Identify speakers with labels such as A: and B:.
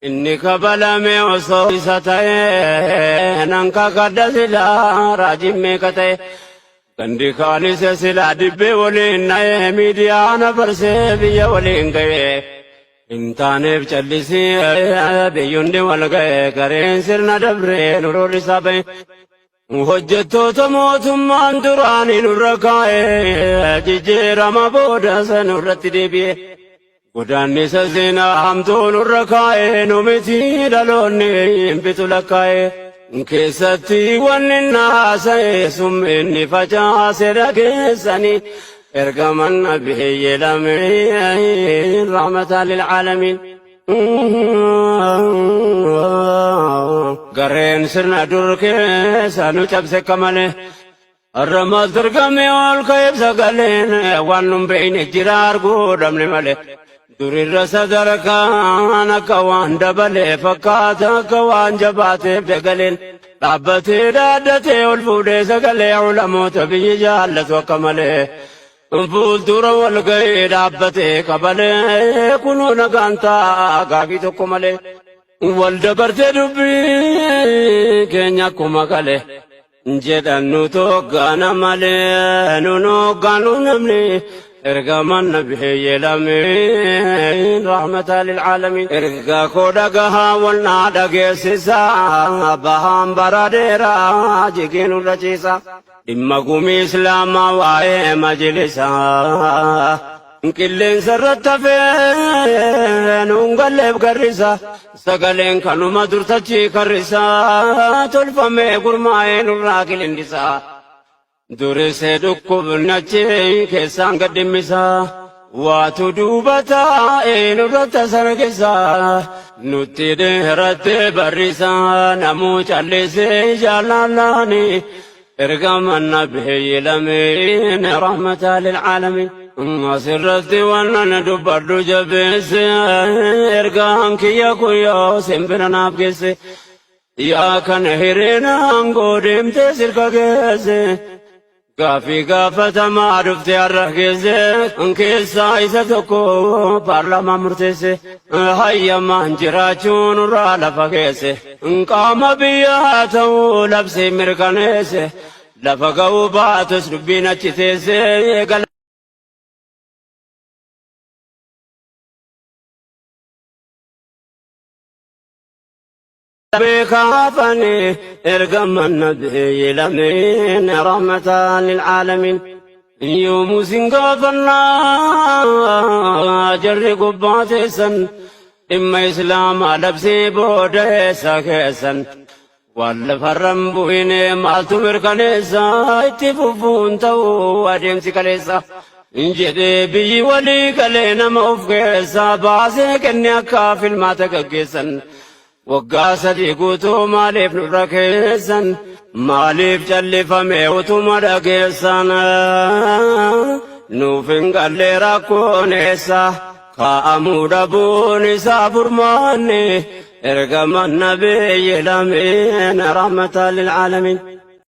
A: Inni kabalame osoo isa ta'e nan kakadha silaa raajiin meeqa ta'e. Gandi kaanis silaa dibbee waliin na'e miidiyaa na barsee biyya waliin ga'e. Hin taaneef callisii biyyundi wal ga'e gareen sirna dabree nu roorrisaa ba'e. Hojjettoota mootummaan duraanii nurra kaa'e jijjiirama booda sanurratti deebi'e. Godaannisa seenaa hamtuu nurra kaa'e nu miti dhaloonni hin bitu lakkaa'e. Keessatti wanni naasa'e summinni facaase dhageessanii ergaman nabiyyi lameen rahmataa lilcaalamiin. Gareen sirna dur keessa nu cabse akka malee. Har'a maaltu argame ol ka'eef sagaleen waan nun beekne jira arguu dhabne malee. Durirra sadarkaan akka waan dabalee fakkaata akka waan jabaateef dagaleen. Dhaabbatee dhaaddatee ol fuudhee sagalee ulamoota biyyi jaallatu akka malee. Fuuldura wal ga'ee dhaabbatee qabalee kunoo nagaan ta'a gaafii tokko malee. Wal dabartee dubbii keenya akkuma kale. Jedhan nu toggaana malee nu noggaanu namni ergaman nabiyyi lameen rahmata lilcaalamiin. Ergaa koo dhagahaa wal naa dhageessisaa bahaan bara dheeraa jigee nurra ciisa. Dhimma gumii islaamaa waa'ee majlisaa. Qilleensa irratti hafee nuun galleef garrisa. Sagaleen kanuma durtachii karrisa. Tolfamee gurmaa'ee nurraa qilindisa. Durisee dhukkubnachi keessaan gad dhimmisa. Waatu duuba taa'ee nurratti sargisa. Nutti dheerattee barrisa. Namuu callisee jaalalaani. Ergaman nabiyyi lameen rahmataa lilcaalamiin. Asirratti wannan dubbadhu jabeesse ergaan kiyya kun yoo simbira naaf geesse. Yaa kana hireen aangoo deemtee sirka geesse. Gaaffii gaafatamaa dhufte har'a geesse. Keessaa isa tokko paarlaamaan murteesse. Hayyamaan jiraachuun nurraa lafa keesse. Qaama biyyaa ta'uu labsee mirkaneesse. Lafa ga'uu baatus dubbiin achi teesse. Beekaafani ergaman nabiyyi lameen rahmatan lilcaalamiin. Yoomuu sin gaafannaa jarri gubbaa teessan dhimma islaamaa labsii booda eessa keessan. Waan lafarran bu'ine maaltu mirkaneessa itti fufuun ta'uu adeemsi kaleessa. Jedhee biyyi walii galee nama of keessaa baasee kenne akka filmaata gaggeessan. Waggaa 3 guutuu maaliif nurra keessan maaliif callifame utuma dhageessan nuuf hin galle rakkoon eessa kaa'amuu dhabuun isaa furmaanni ergaman nabiyyi lameen rahmatan lil'aalamiin.